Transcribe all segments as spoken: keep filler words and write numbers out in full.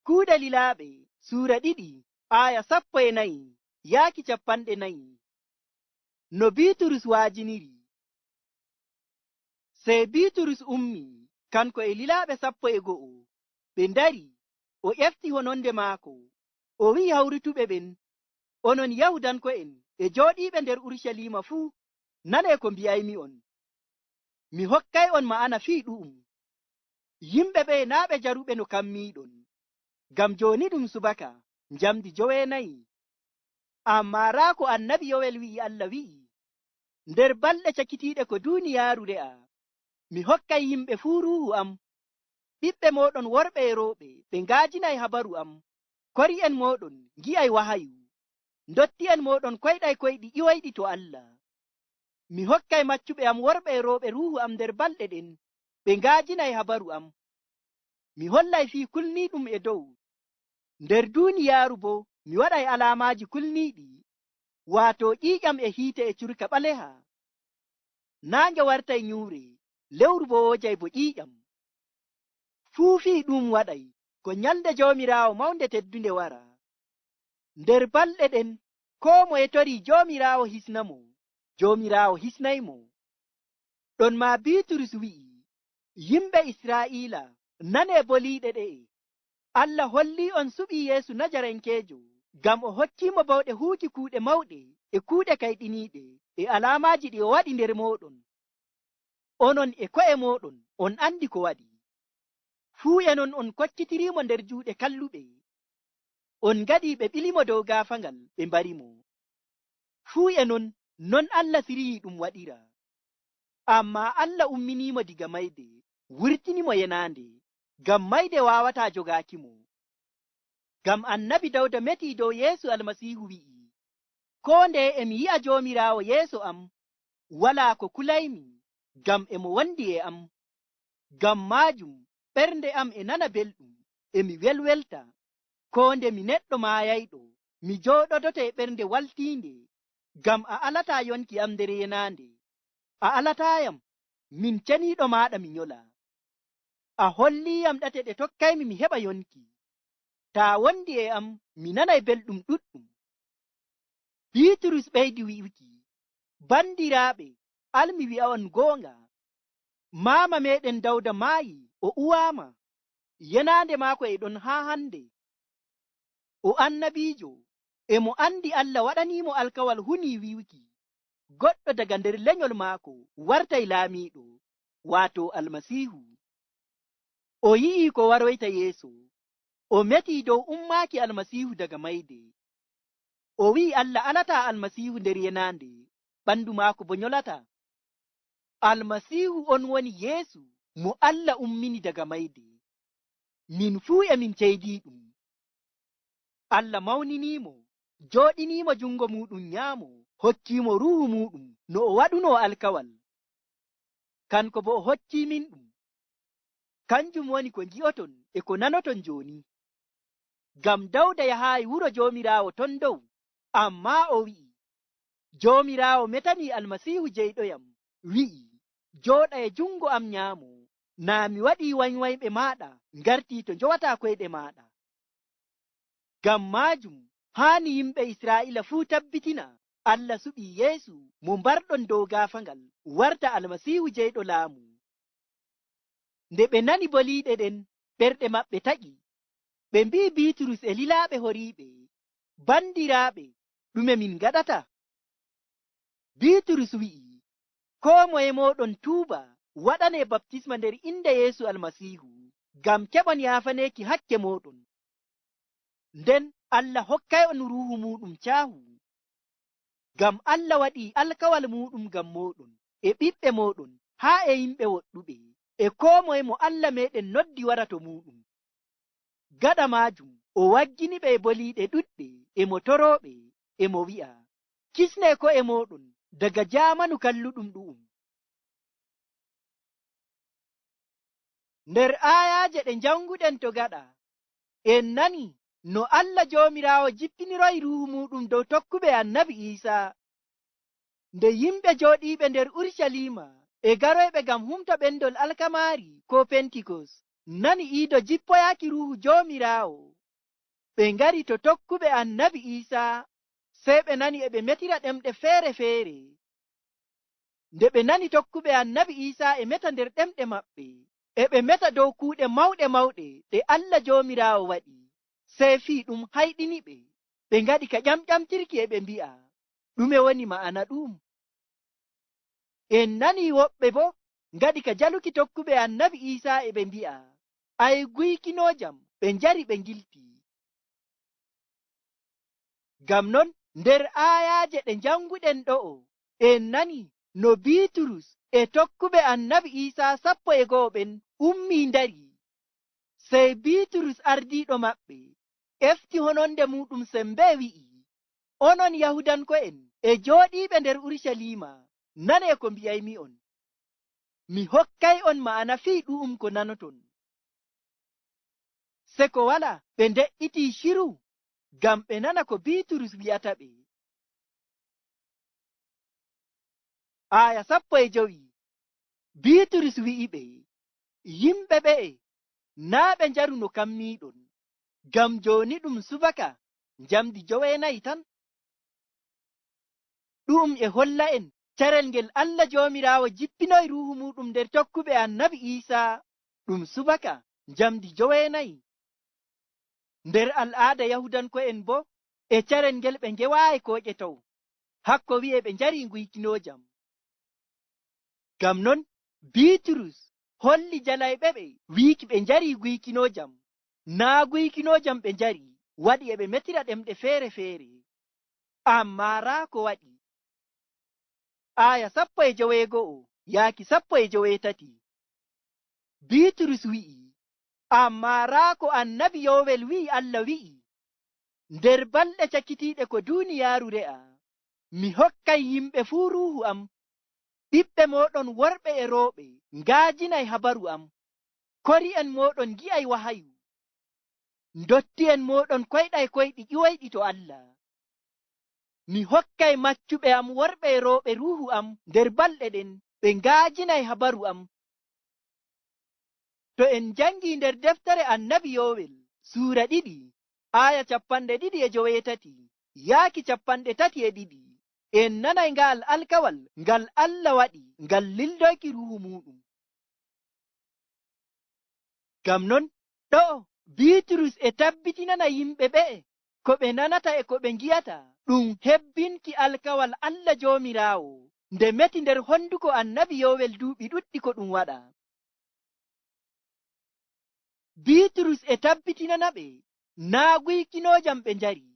Kuuɗe Lilaaɓe, suura ɗiɗi, aaya sappo e nayi yaaki cappanɗe nayi. No Biiturus waajiniri. Sey Biiturus ummii, kanko e lilaaɓe sappo e go'o, ɓe ndarii, o efti hononde maako, o wi'i hawrutuɓe ɓen, "Onon Yahuudanko'en e jooɗiiɓe nder Urucaliima fuu, nanee ko mbi'aymi'on. Mi hokkay'on ma'ana fii ɗu'um. Yimɓe ɓe'e naa' ɓe jaruɓe no kammiiɗon, ngam jooni ɗum subaka, njamndi joweenayi. Ammaa raa ko annabi Yowel wi'i Allah wi'i, nder balɗe cakitiiɗe ko duuniyaaru re'a, mi hokkay yimɓe fuu Ruuhu am. Ɓiɓɓe mooɗon worɓe e rewɓe ɓe nga'ajinay habaru am. Kori'en mooɗon ngi'ay wahayu. Ndotti'en mooɗon koyɗay koyɗi ƴiwoyɗi to Allah. Mi hokkay maccuɓe am worɓe e rewɓe Ruuhu am nder balɗe ɗen, ɓe nga'ajinay habaru am. Mi hollay fii kulniiɗum e dow. Nder duuniyaaru boo mi waɗay alaamaaji kulniiɗi, waato ƴiiƴam e hiite e curka ɓaleha. Naange wartay nyuure, lewru boo woojay bo ƴiiƴam. Fuu fii ɗu'um waɗay ko nyalnde Joomiraawo mawnde teddunde wara. Nder balɗe ɗen, koo moye torii Joomiraawo hisnamo, Joomiraawo hisnaymo." Ɗonmaa Biiturus wi'i, "Yimɓe Israa'iila, nanee boliiɗe ɗe'e. Allah hollii'on suɓii Yeesu Najarenkeejo, ngam o hokkiimo bawɗe huuki kuuɗe mawɗe e kuuɗe kayɗiniiɗe e alaamaaji ɗi o waɗi nder mooɗon. Onon e ko'e mooɗon on andi ko waɗi. Fuu e non on kokkitiriimo nder juuɗe kalluɓe. On ngaɗi ɓe ɓilimo dow gaafagal, ɓe mbarimo. Fuu e non, non Allah siriyii ɗum waɗira. Ammaa Allah umminiimo diga mayde, wurtinimo yenaande, ngam mayde waawataa jogaakimo. Ngam annabi Dawda metii dow Yeesu Almasiihu wi'i, 'Koo ndeye e mi yi'a Joomiraawo yeeso am, walaa ko kulaymi, ngam e mo wondi e am. Ngam maajum ɓernde am e nana belɗum, e mi welwelta. Koo nde mi neɗɗo maayayɗo, mi jooɗodoto e ɓernde waltiinde, ngam a alataa yonki am nder yenaande. A alataayam, min ceniiɗo maaɗa mi nyola. A holliiyam ɗate ɗe tokkaymi mi heɓa yonki. Taa wondi e am, mi nanay belɗum ɗuɗɗum.'" Biiturus ɓeydi wi'uki, "Bandiraaɓe, al mi wi'a'on goonga. Maama meeɗen Dawda maayi, o uwaama. Yenaande maako e ɗon haa hande. O annabiijo, e mo andi Allah waɗaniimo alkawal hunii wi'uki, goɗɗo daga nder lenyol maako wartay laamiiɗo, waato Almasiihu. O yi'ii ko waroyta yeeso. O metii dow ummaaki Almasiihu daga mayde. O wi'i Allah alataa Almasiihu nder yenaande, ɓandu maako boo nyolataa. Almasiihu on woni Yeesu mo Allah ummini daga mayde. Min fuu e min ceydi ɗum. Allah mawniniimo, jooɗiniimo jungo muuɗum nyaamo, hokkiimo Ruuhu muuɗum no o waɗunoo alkawal. Kanko boo o hokkii min ɗum. Kanjum woni ko ngi'oton e ko nanoton jooni. Ngam Dawda yahaayi wuro Joomiraawo ton dow, ammaa o wi'i, 'Joomiraawo metanii Almasiihu jeyɗoyam, wi'i, jooɗa e jungo am nyaamo, naa mi waɗii wanywanyɓe maaɗa ngartii to njowataa koyɗe maaɗa.' Ngam maajum haani yimɓe Israa'iila fuu tabbitina Allah suɓii Yeesu mo mbarɗon dow gaafagal warta Almasiihu jeyɗo laamu. Nde ɓe nani boliiɗe ɗen, ɓerɗe maɓɓe taƴi. Ɓe mbi'i Biiturus e lilaaɓe horiiɓe, "Bandiraaɓe, ɗume min ngaɗata?" Biiturus wi'i, "Koo moye mooɗon tuuba, waɗanee baptisma nder inde Yeesu Almasiihu, ngam keɓon yaafaneeki hakke mooɗon. Nden Allah hokkay'on Ruuhu muuɗum caahu. Ngam Allah waɗii alkawal muuɗum ngam mooɗon, e ɓiɓɓe mooɗon, haa e yimɓe woɗɗuɓe, e koo moye mo Allah meeɗen noddi wara to muuɗum." Gaɗa maajum, o wagginiɓe e boliiɗe ɗuɗɗe, e mo torooɓe, e mo wi'a, "Kisnee ko'e mooɗon daga jaamanu kalluɗum ɗu'um." Nder aayaaje ɗe njannguɗen to gaɗa, en nani no Allah Joomiraawo jippiniroyi Ruuhu muuɗum dow tokkuɓe Annabi Iisaa. Nde yimɓe jooɗiiɓe nder Urucaliima e garoyɓe ngam humto ɓendol Alkamaari koo Pentikos nani iido jippoyaaki Ruuhu Joomiraawo, ɓe ngari to tokkuɓe Annabi Iisaa, sey ɓe nani e ɓe metira ɗemɗe feere feere. Nde ɓe nani tokkuɓe Annabi Iisaa e meta nder ɗemɗe maɓɓe, e ɓe meta dow kuuɗe mawɗe mawɗe ɗe Alla Joomiraawo waɗi, sey fii ɗum hayɗini ɓe. Ɓe ngaɗi ka ƴamƴamtirki e ɓe mbi'a, "Ɗume woni ma'ana ɗuum?" En nanii woɓɓe boo ngaɗi ka jaluki tokkuɓe Annabi Iisaa e ɓe mbi'a, "Ay guykinoojam, ɓe njari ɓe ngilti." Ngam non, nder aayaaje ɗe njannguɗen ɗo'o, en nani no Biiturus e tokkuɓe Annabi Iisaa sappo e go'o ɓen ummii ndarii. Sey Biiturus ardiiɗo maɓɓe efti hononde muuɗum sembee wi'i, "Onon Yahuudanko'en e jooɗiiɓe nder Urucaliima, nanee ko mbi'aymi'on. Mi hokkay'on ma'ana fii ɗu'um ko nanoton." Seko walaa, ɓe nde'itii ciru ngam ɓe nana ko Biiturus wi'ata ɓe. Aaya sappo e jowi. Biiturus wi'iɓe, "Yimɓe ɓe'e, naa ɓe njaru no kammiiɗon, ngam jooni ɗum subaka njamndi joweenayi tan." Ɗu'um e holla'en carel ngel Alla Joomiraawo jippinoyi Ruuhu muuɗum nder tokkuɓe Annabi Iisaa ɗum subaka njamndi joweenayi. Nder al'aada Yahuudanko'en boo, e carel ngel ɓe ngewaayi kooƴe taw, hakko wi'e ɓe njarii nguykinoojam. Ngam non, Biiturus holli jalayɓe ɓe wiiki ɓe njarii nguykinoojam, naa nguykinoojam ɓe njari, waɗi e ɓe metira ɗemɗe feere feere. Ammaa raa ko waɗi. Aaya sappo e joweego'o yaaki sappo e joweetati. Biiturus wi'i, "Ammaa raa ko Annabi Yowel wi'i, Alla wi'i, 'Nder balɗe cakitiiɗe ko duuniyaaru re'a, mi hokkay yimɓe fuu Ruuhu am. Ɓiɓɓe mooɗon worɓe e rewɓe nga'ajinay habaru am. Kori'en mooɗon ngi'ay wahayu. Ndotti'en mooɗon koyɗay koyɗi ƴiwoyɗi to Alla. Mi hokkay maccuɓe am worɓe e rewɓe Ruuhu am nder balɗe ɗen, ɓe nga'ajinay habaru am.'" To en njanngii nder deftere Annabi Yowel, suura ɗiɗi, aaya cappanɗe ɗiɗi e joweetati yaaki cappanɗe tati e ɗiɗi, en nanay nga'al alkawal ngal Alla waɗi ngal lildoyki Ruuhu muuɗum. Ngam non, ɗo'o Biiturus e tabbitinana yimɓe ɓe'e ko ɓe nanata e ko ɓe ngi'ata ɗum hebbinki alkawal Alla Joomiraawo nde meti nder honnduko Annabi Yowel duuɓi ɗuɗɗi ko ɗum waɗa. Biiturus e tabbitinana ɓe naa guykinoojam ɓe njari,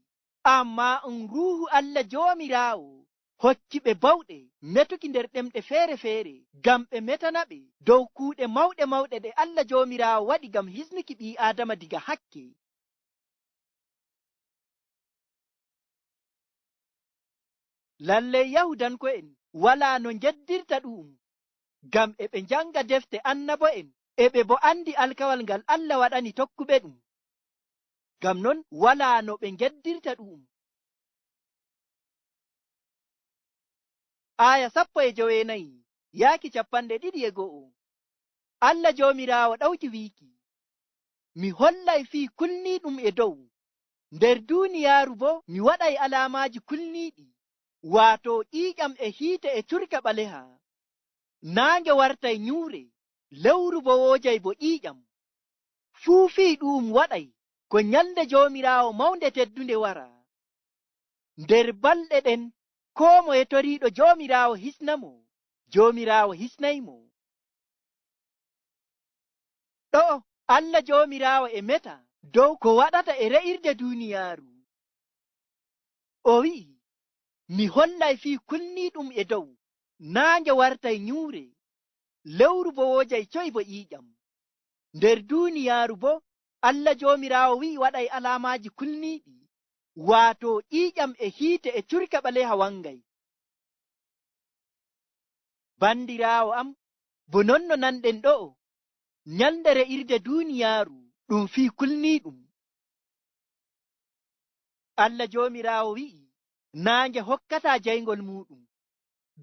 ammaa ɗum Ruuhu Alla Joomiraawo hokki ɓe bawɗe metuki nder ɗemɗe feere feere, ngam ɓe metana ɓe dow kuuɗe mawɗe mawɗe ɗe Alla Joomiraawo waɗi ngam hisnuki ɓii Aadama diga hakke. Lalley Yahuudanko'en walaa no ngeddirta ɗu'um, ngam e ɓe njannga defte annabo'en, e ɓe boo anndi alkawal ngal Alla waɗani tokkuɓe ɗum. Ngam non, walaa no ɓe ngeddirta ɗu'um. Aaya sappo e joweenayi yaaki cappanɗe ɗiɗi e go'o. Alla Joomiraawo ɗawki wiiki, "Mi hollay fii kulniiɗum e dow. Nder duuniyaaru boo mi waɗay alaamaaji kulniiɗi, waato ƴiiƴam e hiite e curka ɓaleha. Naange wartay nyuure, lewru boo woojay bo ƴiiƴam. Fuu fii ɗu'um waɗay ko nyalnde Joomiraawo mawnde teddunde wara. Nder balɗe ɗen, koo moye toriiɗo Joomiraawo hisna mo, Joomiraawo hisnay mo." Ɗo'o Alla Joomiraawo e meta dow ko waɗata e re'irde duuniyaaru. O wi'i, "Mi hollay fii kulniiɗum e dow, naange wartay nyuure, lewru boo woojay coy bo ƴiiƴam. Nder duuniyaaru boo, Alla Joomiraawo wi'i waɗay alaamaaji kulniiɗi, waato ƴiiƴam e hiite e curka ɓaleha wangay." Bandiraawo am, bo non no nanɗen ɗo'o, nyalnde re'irde duuniyaaru ɗum fii kulniiɗum. Alla Joomiraawo wi'i, "Naange hokkataa jayngol muuɗum.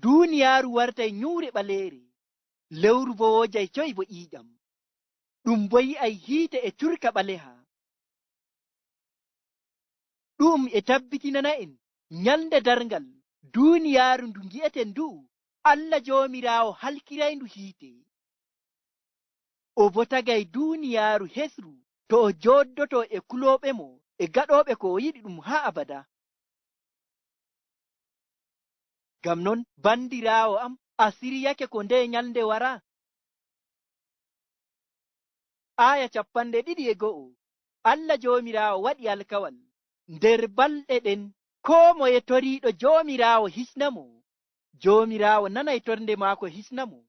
Duuniyaaru wartay nyuure ɓaleere, lewru boo woojay coy bo ƴiiƴam. Ɗum boo yi'ay hiite e curka ɓaleha." Ɗu'um e tabbitinana en nyalnde darngal, duuniyaaru ndu ngi'eten ndu'u, Allah Joomiraawo halkirayndu hiite. O bo tagay duuniyaaru hesru to o jooddoto e kulooɓemo e gaɗooɓe ko o yiɗi ɗum haa abadaa. Ngam non, bandiraawo am, a siryake ko ndee nyalnde wara? Aaya cappanɗe ɗiɗi e go'o. Allah Joomiraawo waɗi alkawal. Nder balɗe ɗen, koo moye toriiɗo Joomiraawo hisna mo, Joomiraawo nanay tornde maako hisna mo.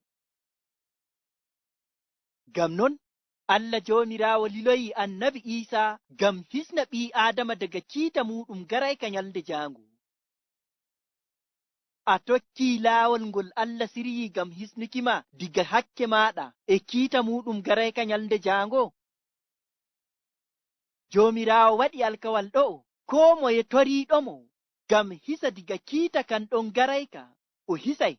Ngam non, Allah Joomiraawo liloyi Annabi Iisaa ngam hisna ɓii-Aadama daga kiita muuɗum garayka nyalnde jaango. A tokkii laawol ngol Allah siryii ngam hisnuki ma diga hakke maaɗa e kiita muuɗum garayka nyalnde jaango? Joomiraawo waɗi alkawal ɗo'o, koo moye toriiɗomo ngam hisa diga kiita kan ɗon garayka, o hisay.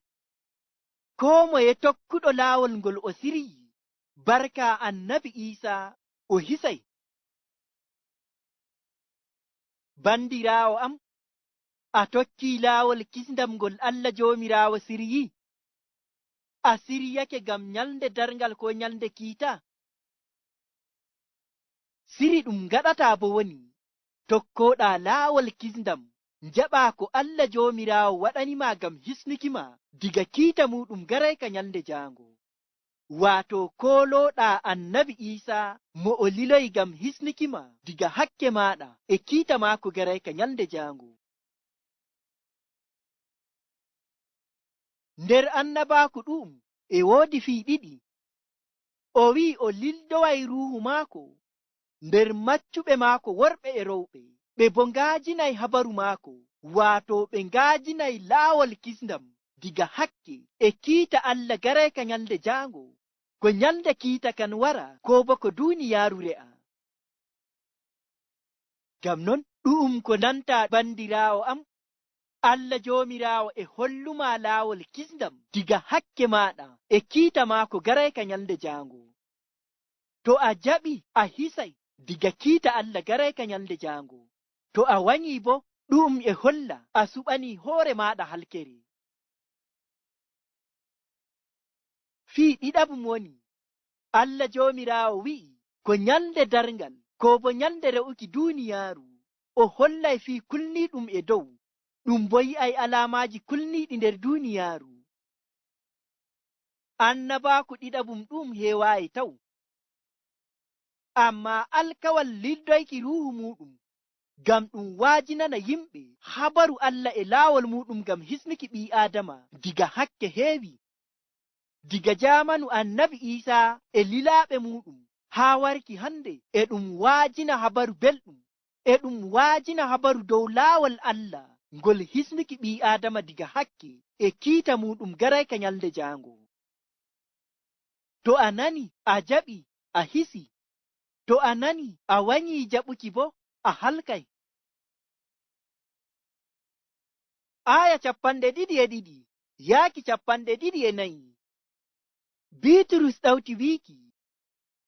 Koo moye tokkuɗo laawol ngol o siryii, barka Annabi Iisaa, o hisay. Bandiraawo am, a tokkii laawol kisndam ngol Allah Joomiraawo siryii? A siryake ngam nyalnde darngal koo nyalnde kiita? Siri ɗum ngaɗataa bo woni, tokkooɗaa laawol kisndam, njaɓaa ko Allah Joomiraawo waɗani ma ngam hisnuki ma diga kiita muuɗum garayka nyalnde jaango. Waato koolooɗaa Annabi Iisaa mo o liloyi ngam hisnuki ma diga hakke maaɗa e kiita maako garayka nyalnde jaango. Nder annabaaku ɗu'um e woodi fii ɗiɗi. O wi'i o lildoway Ruuhu maako nder maccuɓe maako worɓe e rowɓe, ɓe bo nga'ajinay habaru maako, waato ɓe nga'ajinay laawol kisndam diga hakke e kiita Allah garayka nyalnde jaango. Ko nyalnde kiita kan wara, koo bo ko duuniyaaru re'a. Ngam non, ɗu'um ko nantaa, bandiraawo am, Allah Joomiraawo e hollu ma laawol kisndam diga hakke maaɗa e kiita maako garayka nyalnde jaango. To a jaɓi, a hisay diga kiita Allah garayka nyalnde jaango. To a wanyii bo, ɗu'um e holla a suɓanii hoore maaɗa halkere. Fii ɗiɗaɓum woni, Allah Joomiraawo wi'i, ko nyalnde darngal, koo bo nyalnde re'uki duuniyaaru, o hollay fii kulniiɗum e dow, ɗum bo yi'ay alaamaaji kulniiɗi nder duuniyaaru. Annabaaku ɗiɗaɓum ɗu'um heewaayi taw. Ammaa alkawal lildoyki Ruuhu muuɗum, ngam ɗum wa'ajinana yimɓe habaru Allah e laawol muuɗum ngam hisnuki ɓii-Aadama diga hakke heewi. Diga jaamanu Annabi Iisaa e lilaaɓe muuɗum haa warki hande, e ɗum wa'ajina Habaru Belɗum. E ɗum wa'ajina habaru dow laawol Allah ngol hisnuki ɓii-Aadama diga hakke e kiita muuɗum garayka nyalnde jaango. To a nani, a jaɓi, a hisi. To a nani, a wanyii jaɓuki bo, a halkay. Aaya cappanɗe ɗiɗi e ɗiɗi yaaki cappanɗe ɗiɗi e nayi. Biiturus ɗawti wiiki,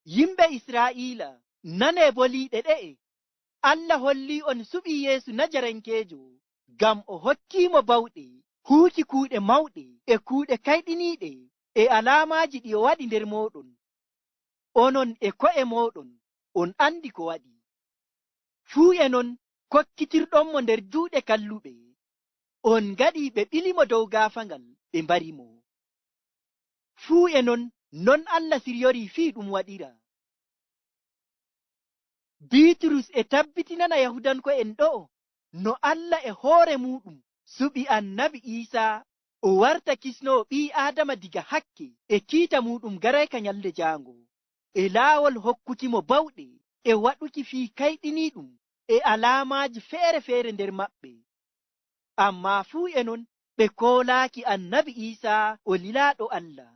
yimɓe Israa'iila, nanee boliiɗe ɗe'e. Allah hollii on suɓii Yeesu Najarenkeejo, ngam o hokkii mo bawɗe huuki kuuɗe mawɗe e kuuɗe kayɗiniiɗe e alaamaaji ɗi o waɗi nder mooɗon. Onon e ko'e mooɗon, on anndi ko waɗi. Fuu e non kokkitirɗon mo nder juuɗe kalluɓe, on ngaɗi ɓe ɓili mo dow gaafagal, ɓe mbari mo. Fuu e non, non Allah siryorii fii ɗum waɗira. Biiturus e tabbitinana Yahuudanko'en ɗo'o no Allah e hoore muuɗum suɓi Annabi Iisaa o warta kisnoowo ɓii-Aadama diga hakke e kiita muuɗum garayka nyalnde jaango, e laawol hokkuki mo bawɗe e waɗuki fii kayɗiniiɗum e alaamaaji feere-feere nder maɓɓe. Ammaa fuu e non, ɓe koolaaki Annabi Iisaa o lilaaɗo Allah.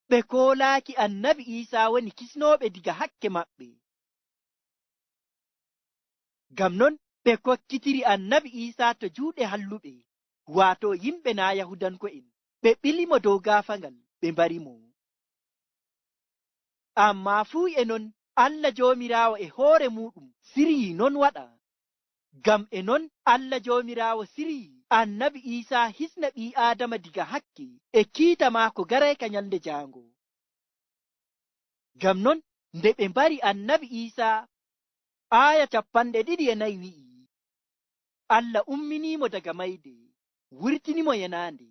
Ɓe koolaaki Annabi Iisaa woni kisnooɓe diga hakke maɓɓe. Ngam non, ɓe kokkitiri Annabi Iisaa to juuɗe halluɓe, waato yimɓe naa' Yahuudanko'en. Ɓe ɓili mo dow gaafagal, ɓe mbari mo. Ammaa fuu e non, Allah Joomiraawo e hoore muuɗum siryii non waɗa. Ngam e non Allah Joomiraawo siryi annabi Iisaa hisna ɓii Aadama diga hakke e kiita maako garayka nyalnde jaango. Ngam non, nde ɓe mbari annabi Iisaa, aaya cappanɗe ɗiɗi e nayi wi'i, Allah umminii mo daga mayde, wurtini mo yenaande,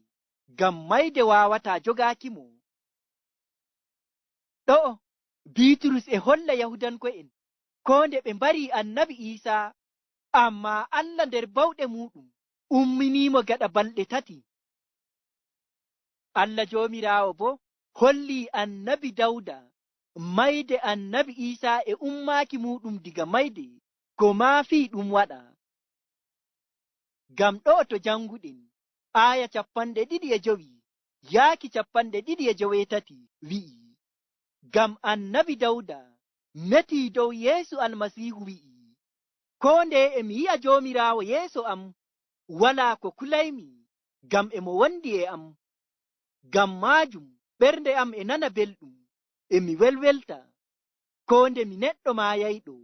ngam mayde waawataa jogaaki mo. Ɗo'o, Biiturus e holla Yahuudanko'en koo nde ɓe mbari annabi Iisaa, ammaa Allah nder bawɗe muuɗum umminii mo gaɗa balɗe tati. Allah Joomiraawo boo holli annabi Dawda mayde annabi Iisaa e ummaaki muuɗum diga mayde, ko maa fii ɗum waɗa. Ngam ɗo'o to jannguɗen, aaya cappanɗe ɗiɗi e jowi yaaki cappanɗe ɗiɗi e joweetati wi'i, ngam annabi Dawda metii dow Yeesu Almasiihu wi'i, koo ndeye e mi yi'a Joomiraawo yeeso am, walaa ko kulaymi, ngam e mo wondi e am. Ngam maajum ɓernde am e nana belɗum, e mi welwelta. Koo nde mi neɗɗo maayayɗo,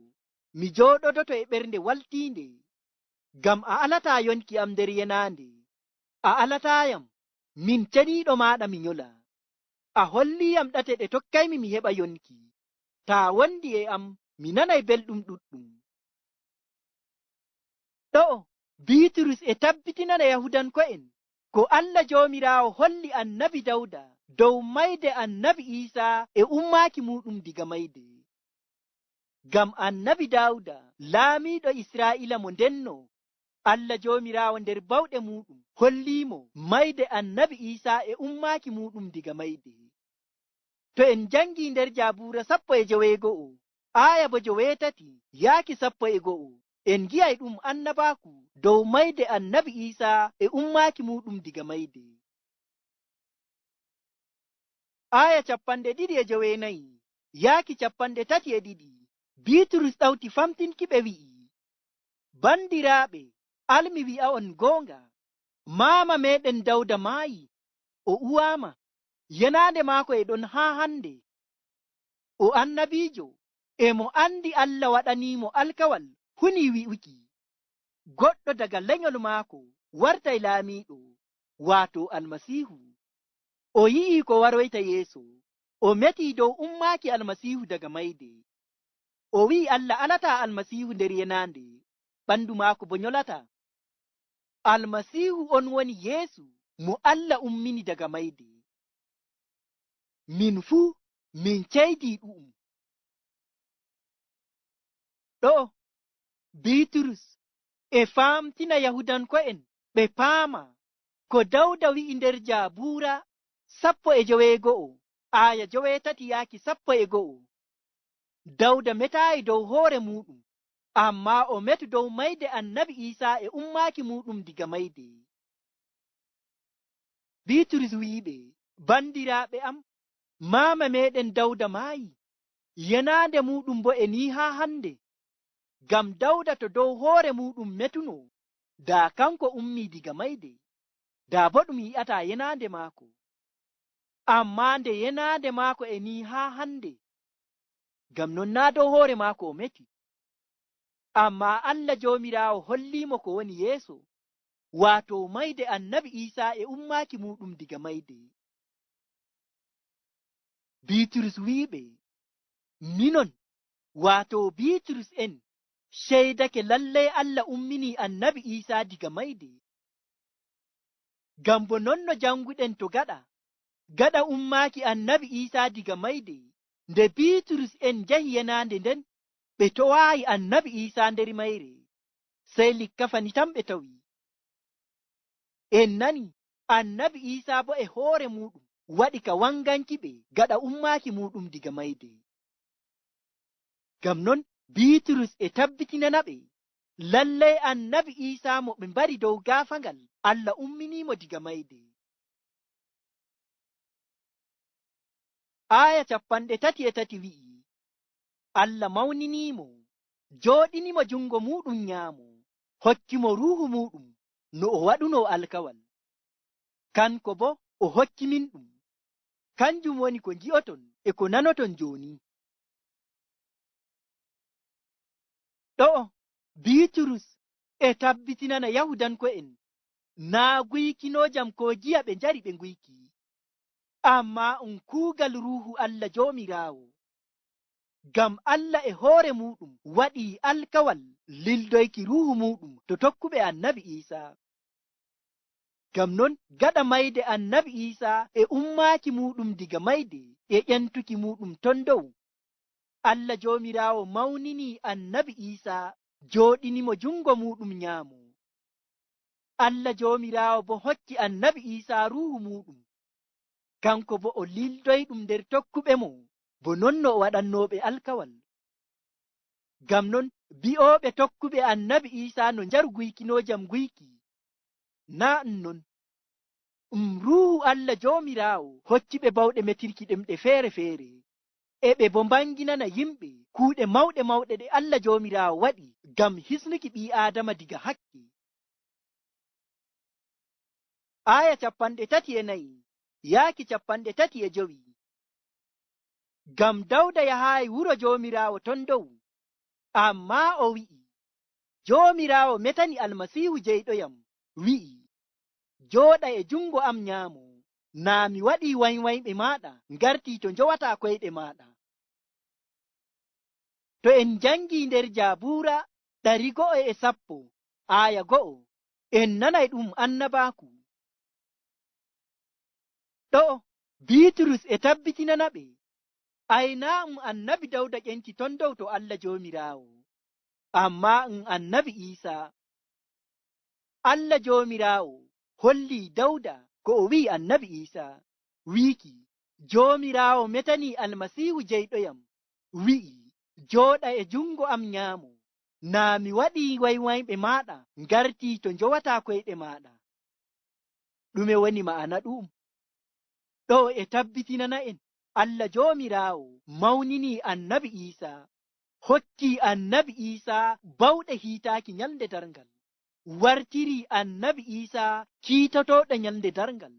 mi jooɗodoto e ɓernde waltiinde. Ngam a alataa yonki am nder yenaande, a alataayam, min ceniiɗo maaɗa mi nyola. A holliiyam ɗate ɗe tokkaymi mi heɓa yonki. Taa wondi e am, mi nanay belɗum ɗuɗɗum. Ɗo'o, Biiturus e tabbitinana Yahuudanko'en ko Allah Joomiraawo holli annabi Dawda dow mayde annabi Iisaa e ummaaki muuɗum diga mayde. Ngam annabi Daawuda, laamiiɗo Israa'iila mo ndenno, Allah Joomiraawo nder bawɗe muuɗum hollii mo mayde annabi Iisaa e ummaaki muuɗum diga mayde. To en njanngii nder Jaabuura sappo e joweego'o, aaya bo joweetati yaaki sappo e go'o, en ngi'ay ɗum annabaaku dow mayde annabi Iisaa e ummaaki muuɗum diga mayde. Aaya cappanɗe ɗiɗi e joweenayi yaaki cappanɗe tati e ɗiɗi, Biiturus ɗawti famtinki ɓe wi'i, Banndiraaɓe, al mi wi'a on goonga, maama meeɗen Dawda maayi, o uwaama, yenaande maako e ɗon haa hannde. O annabiijo, e mo anndi Allah waɗanii mo alkawal hunii wi'uki, goɗɗo daga lenyol maako wartay laamiiɗo, waato Almasiihu. O yi'ii ko waroyta yeeso, o metii dow ummaaki Almasiihu daga mayde. O wi'i Allah alataa Almasiihu nder yenaande, ɓanndu maako bo nyolataa. Almasiihu on woni Yeesu mo Allah ummini daga mayde. Min fuu min ceydii ɗu'um. Ɗo'o, Biiturus e faamtina Yahuudanko'en ɓe paama ko Dawda wi'i nder Jaabuura sappo e joweego'o, aaya joweetati yaaki sappo e go'o. Dawda metaayi dow hoore muuɗum, ammaa o metu dow mayde annabi Iisaa e ummaaki muuɗum diga mayde. Biiturus wi'i ɓe, Banndiraaɓe am, maama meeɗen Dawda maayi, yenaande muuɗum boo e nii haa hannde. Ngam Dawda to dow hoore muuɗum metuno, daa kanko ummii diga mayde, daa boo ɗum yi'ataa yenaande maako. Ammaa nde yenaande maako e nii haa hannde, ngam non naa dow hoore maako o meti. Ammaa Allah Joomiraawo hollii mo ko woni yeeso, waato mayde annabi Iisaa e ummaaki muuɗum diga mayde. Biiturus wi'i ɓe, Minon, waato Biiturus en, ceydake lallay Allah umminii annabi Iisaa diga mayde. Ngam bo non no jannguɗen to gaɗa, gaɗa ummaaki annabi Iisaa diga mayde, nde Biiturus en njahi yenaande nden, ɓe towaayi annabi Iisaa nder mayre, sey likkafani tan ɓe tawi. En nani, annabi Iisaa bo e hoore muuɗum waɗi ka wanganki ɓe gaɗa ummaaki muuɗum diga mayde. Ngam non, Biiturus e tabbitinana ɓe, lallay annabi Iisaa mo ɓe mbari dow gaafagal, Allah umminii mo diga mayde. Aaya cappanɗe tati e tati wi'i, Allah mawninii mo, jooɗini mo junngo muuɗum nyaamo, hokki mo Ruuhu muuɗum no o waɗunoo alkawal. Kanko boo o hokki min ɗum. Kanjum woni ko ngi'oton e ko nanoton jooni. Ɗo'o, Biiturus e tabbitinana Yahudanko'en naa guykinoojam koo giya ɓe njari ɓe nguyki, ammaa um kuugal Ruuhu Allah Joomiraawo. Ngam Allah e hoore muuɗum waɗii alkawal lildoyki Ruuhu muuɗum to tokkuɓe Annabi Iisaa. Ngam non, gaɗa mayde Annabi Iisaa e ummaaki muuɗum diga mayde e ƴentuki muuɗum ton dow, Allah Joomiraawo mawninii Annabi Iisaa, jooɗini mo junngo muuɗum nyaamo. Allah Joomiraawo boo hokki Annabi Iisaa Ruuhu muuɗum, kanko boo o lildoyi ɗum nder tokkuɓemo, bo non no o waɗannoo ɓe alkawal. Ngam non, bi'ooɓe tokkuɓe Annabi Iisaa no njaru guykinoojam nguyki, naa ɗum non. Ɗum Ruuhu Allah Joomiraawo hokki ɓe bawɗe metirki ɗemɗe feere feere, e ɓe boo mbaŋginana yimɓe kuuɗe mawɗe mawɗe ɗe Allah Joomiraawo waɗi ngam hisnuki ɓii-Aadama diga hakke. Aaya cappanɗe tati e nayi yaaki cappanɗe tati e jowi. Ngam Dawda yahaayi wuro Joomiraawo ton dow, ammaa o wi'i, Joomiraawo metani Almasiihu jeyɗoyam, wi'i, jooɗa e junngo am nyaamo, naa mi waɗii wanywanyɓe maaɗa ngartii to njowataa koyɗe maaɗa. To en njanngii nder Jaabuura ɗari go'o e sappo, aaya go'o, en nanay ɗum annabaaku. Ɗo'o, Biiturus e tabbitinana ɓe, ay naa' um Annabi Dawda ƴenti ton dow to Allah Joomiraawo, ammaa um Annabi Iisaa. Allah Joomiraawo hollii Dawda ko o wi'i Annabi Iisaa, wiiki, Joomiraawo metanii Almasiihu jeyɗoyam, wi'i, jooɗa e junngo am nyaamo, naa mi waɗii wanywanyɓe maaɗa ngartii to njowataa koyɗe maaɗa. Ɗume woni ma'ana ɗu'um? Ɗo'o e tabbitinana en, Allah Joomiraawo mawninii Annabi Iisaa, hokkii Annabi Iisaa bawɗe hiitaaki nyalnde darngal, wartirii Annabi Iisaa kiitotooɗo nyalnde darngal.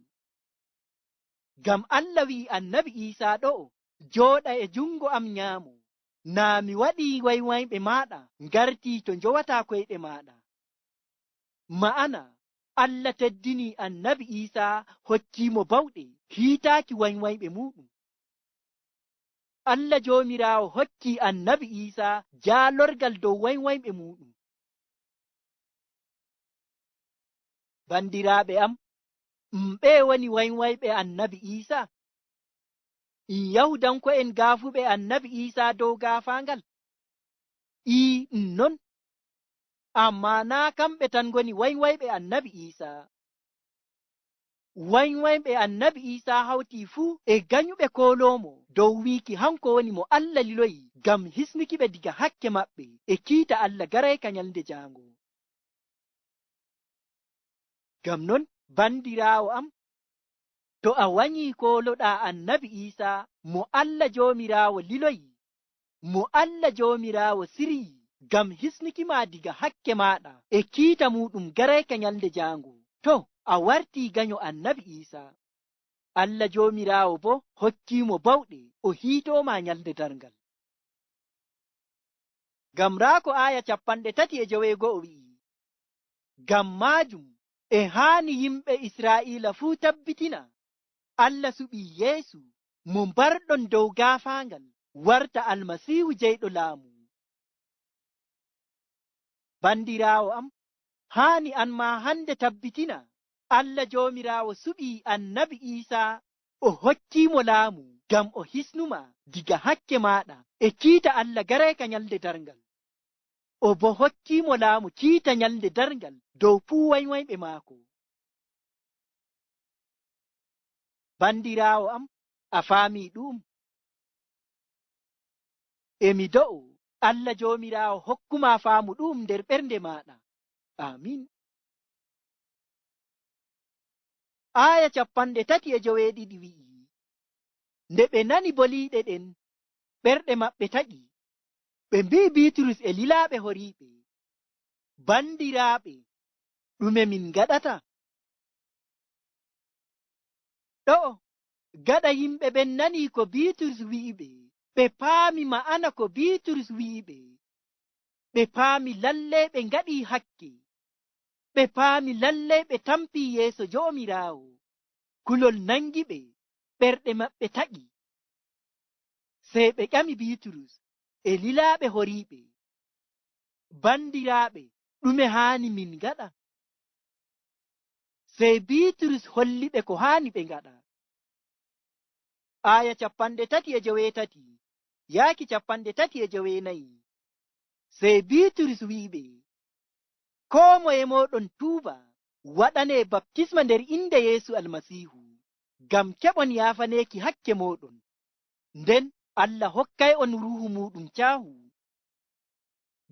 Ngam Allah wi'i Annabi Iisaa ɗo'o, jooɗa e junngo am nyaamo, naa mi waɗii wanywanyɓe maaɗa ngartii to njowataa koyɗe maaɗa. Ma'ana, Allah teddinii Annabi Iisaa, hokkii mo bawɗe hiitaaki wanywanyɓe muuɗum. Allah Joomiraawo hokkii Annabi Iisaa jaalorgal dow wanywanyɓe muuɗum. Bandiraaɓe am, ɗum ɓeye woni wanywanyɓe Annabi Iisaa? Ɗum Yahuudanko'en gaafuɓe Annabi Iisaa dow gaafaangal? Ii, ɗum non. Ammaa naa' kamɓe tan ngoni wanywanyɓe Annabi Iisaa. Wanywanyɓe Annabi Iisaa hawtii fuu e ganyuɓe kooloomo dow wiiki hanko woni mo Allah liloyi ngam hisnukiɓe diga hakke maɓɓe e kiita Allah garayka nyalnde jaango. Ngam non, bandiraawo am, to a wanyii kooloɗaa Annabi Iisaa mo Allah Joomiraawo liloyi, mo Allah Joomiraawo siryi ngam hisnukima diga hakke maaɗa e kiita muuɗum garayka nyalnde jaango, to, a wartii ganyo Annabi Iisaa. Allah Joomiraawo boo hokkiimo bawɗe o hiitooma nyalnde darngal. Ngam raa ko aaya cappanɗe tati e joweego'o wi'i, ngam maajum e haani yimɓe Israa'iila fuu tabbitina Allah suɓii Yeesu mo mbarɗon dow gaafaangal warta Almasiihu jeyɗo laamu. Bandiraawo am, haani an maa hande tabbitina Allah Joomiraawo suɓii Annabi Iisaa, o hokkii mo laamu ngam o hisnuma diga hakke maaɗa e kiita Allah garayka nyalnde darngal. O boo hokkii mo laamu kiita nyalnde darngal dow fuu wanywanyɓe maako. Bandiraawo am, a faamii ɗu'um? E mi do'o Allah Joomiraawo hokkuma faamu ɗu'um nder ɓernde maaɗa. Aamin. Aaya cappanɗe tati e joweeɗiɗi wi'i, nde ɓe nani boliiɗe ɗen, ɓerɗe maɓɓe taƴi. Ɓe mbi'i Biiturus e lilaaɓe horiiɓe, bandiraaɓe, ɗume min ngaɗata? Ɗo'o, gaɗa yimɓe ɓen nanii ko Biiturus wi'iɓe, ɓe paami ma'ana ko Biiturus wi'iɓe. Ɓe paami lalley ɓe ngaɗii hakke, Ɓe paami lallay ɓe tampii yeeso Joomiraawo. Kulol naŋgi ɓe, ɓerɗe maɓɓe taƴi. Sey ɓe ƴami Biiturus e lilaaɓe horiiɓe, "Bandiraaɓe, ɗume haani min ngaɗa?" Sey Biiturus holli ɓe ko haani ɓe ngaɗa. Aaya capanɗe tati e joweetati yaaki capanɗe tati e joweenayi. Sey Biiturus wi'i ɓe, "Koo moye mooɗon tuuba, waɗanee baptisma nder innde Yeesu Almasiihu, ngam keɓon yaafaneeki hakke mooɗon. Nden Allah hokkay on Ruuhu muuɗum caahu.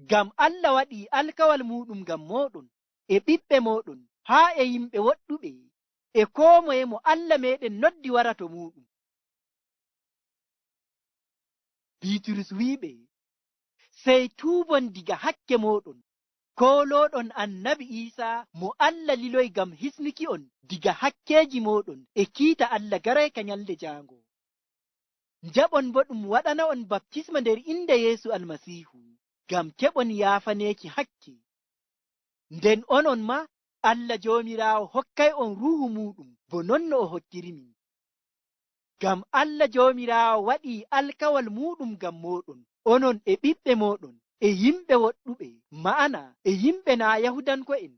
Ngam Allah waɗii alkawal muuɗum ngam mooɗon, e ɓiɓɓe mooɗon, haa e yimɓe woɗɗuɓe, e koo moye mo Allah meeɗen noddi wara to muuɗum." Biiturus wi'i ɓe, "Sey tuubon diga hakke mooɗon, koolooɗon Annabi Iisa mo Allah liloyi ngam hisnuki'on diga hakkeeji mooɗon e kiita Allah garayka nyalnde jaango. Njaɓon boo ɗum waɗana'on baptisma nder innde Yeesu Almasiihu, ngam keɓon yaafaneeki hakke. Nden onon maa, Allah Joomiraawo hokkay'on Ruuhu muuɗum bo non no o hokkirimin. Ngam Allah Joomiraawo waɗii alkawal muuɗum ngam mooɗon, onon e ɓiɓɓe mooɗon, e yimɓe woɗɗuɓe, ma'ana e yimɓe naa' Yahuudanko'en,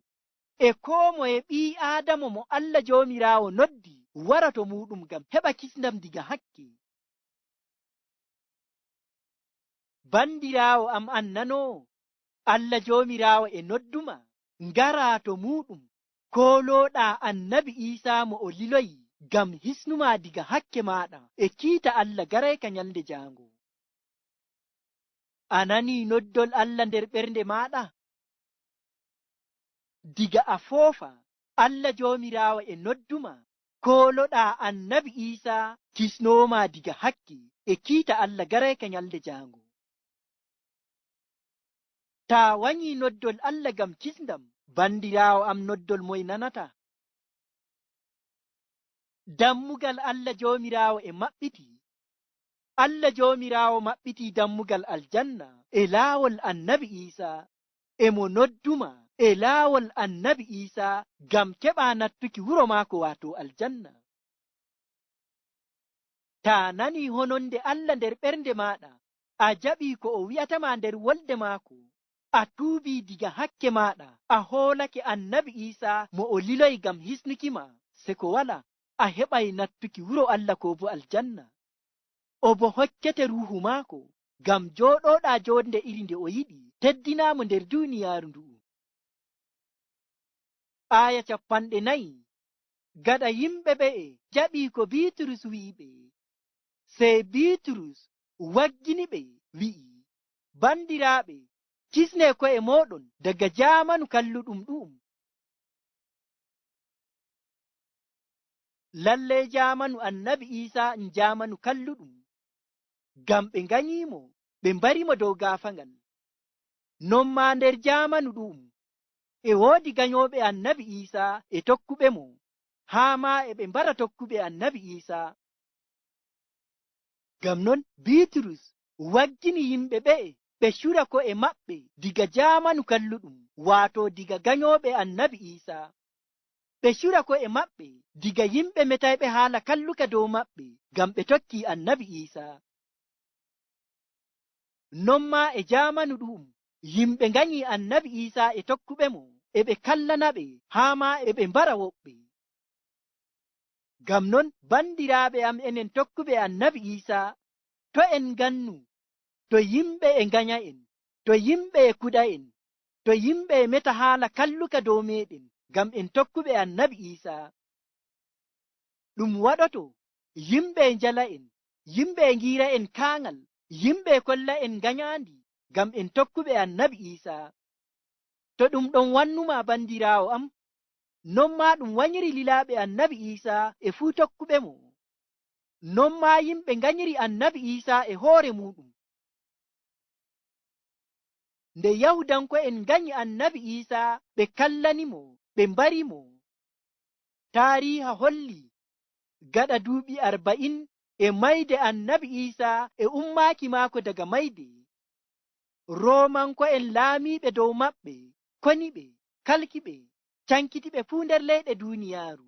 e koo moye ɓii-Aadama mo Allah Joomiraawo noddi wara to muuɗum ngam heɓa kisndam diga hakke." Bandiraawo am annanoowo, Allah Joomiraawo e nodduma, ngaraa to muuɗum, koolooɗaa Annabi Iisa mo o liloyi ngam hisnumaa diga hakke maaɗa e kiita Allah garayka nyalnde jaango. A nanii noddol Allah nder ɓernde maaɗa? Diga a foofa, Allah Joomiraawo e nodduma, kooloɗaa Annabi Iisa kisnoowo ma diga hakke e kiita Allah garayka nyalnde jaango. Taa wanyii noddol Allah ngam kisndam, bandiraawo am, noddol moye nanata? Dammugal Allah Joomiraawo e maɓɓitii. Allah Joomiraawo maɓɓitii dammugal aljanna e laawol Annabi Iisa, e mo nodduma e laawol Annabi Iisa ngam keɓaa nattuki wuro maako, waato aljanna. Taa nanii hononde Allah nder ɓernde maaɗa, a jaɓii ko o wi'ata ma nder wolde maako, a tuubii diga hakke maaɗa, a hoolake Annabi Iisa mo o liloyi ngam hisnuki ma, seko walaa, a heɓay nattuki wuro Allah koo bo aljanna. O bo hokkete Ruuhu maako, ngam jooɗooɗaa joonde iri nde o yiɗi, teddinaa mo nder duuniyaaru ndu'u. Aaya cappanɗe nayi. Gaɗa yimɓe ɓe'e jaɓii ko Biiturus wi'i ɓe, sey Biiturus waggini ɓe, wi'i, "Bandiraaɓe, kisnee ko'e mooɗon daga jaamanu kalluɗum ɗu'um." Lalley, jaamanu Annabi Iisa n jaamanu kalluɗum, ngam ɓe nganyiimo, ɓe mbarimo dow gaafagal. Non maa nder jaamanu ɗu'um, e woodi ganyooɓe Annabi Iisa e tokkuɓemo, haa maa e ɓe mbara tokkuɓe Annabi Iisa. Ngam non, Biiturus waggini yimɓe ɓe'e ɓe cura ko'e maɓɓe diga jaamanu kalluɗum, waato diga ganyooɓe Annabi Iisa. Ɓe cura ko'e maɓɓe diga yimɓe metayɓe haala kalluka dow maɓɓe, ngam ɓe tokkii Annabi Iisa. Non maa e jaamanu ɗu'um, yimɓe nganyii Annabi Iisa e tokkuɓemo, e ɓe kallanaɓe, haa maa e ɓe mbara woɓɓe. Ngam non, bandiraaɓe am, enen tokkuɓe Annabi Iisa, to' en ngannu to yimɓe e nganya'en, to yimɓe e kuɗa'en, to yimɓe e meta haala kalluka dow meeɗen, ngam en tokkuɓe Annabi Iisa. Ɗum waɗoto yimɓe e njala'en, yimɓe e ngiira'en kaaŋal, yimɓe e kolla'en nganyaandi, ngam en tokkuɓe Annabi Iisa. To ɗum ɗon wannu ma, bandiraawo am, non maa ɗum wanyiri lilaaɓe Annabi Iisa e fuu tokkuɓemo. Non maa yimɓe nganyiri Annabi Iisa e hoore muuɗum. Nde Yahuudanko'en nganyi Annabi Iisa, ɓe kallanimo, ɓe mbarimo. Taariiha holli, gaɗa duuɓi arba'in e mayde Annabi Iisa e ummaaki maako daga mayde, Roomanko'en laamiiɓe dow maɓɓe, koni ɓe, kalki ɓe. cankiti ɓe fuu nder leyɗe duuniyaaru.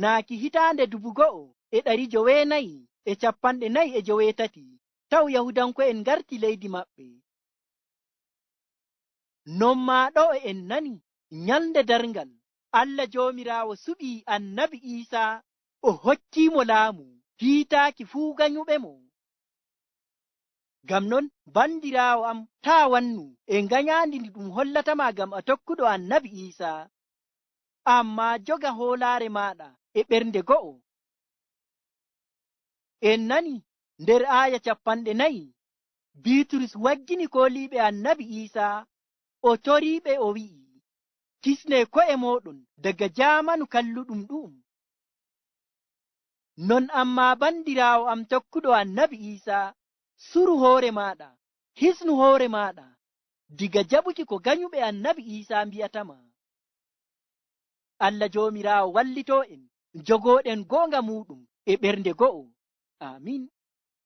Naaki hitaande dubu go'o e ɗari joweenayi e cappanɗe nayi e joweetati, taw Yahuudanko'en ngarti leydi maɓɓe. Non maa ɗo'o en nani, nyalnde darngal, Allah Joomiraawo suɓii annabi Iisaa, o hokkii mo laamu, hiitaaki fuu ganyuɓe mo. Ngam non, bandiraawo am, taa wannu e nganyaandi ndi ɗum hollata ma ngam a tokkuɗo annabi Iisaa. Ammaa joga hoolaare maaɗa e ɓernde go'o. En nani nder aaya cappanɗe nayi, Biiturus waggini kooliiɓe annabi Iisaa, o toriiɓe, o wi'i, "Kisne ko'e mooɗon daga jaamanu kalluɗum ɗu'um." Non ammaa bandiraawo am tokkuɗo annabi Iisaa, suru hoore maaɗa, hisnu hoore maaɗa, diga jaɓuki ko ganyuɓe annabi Iisaa mbi'ata ma. Allah Joomiraawo wallito en, jogooɗen goonga muuɗum e ɓernde go'o. Aamin.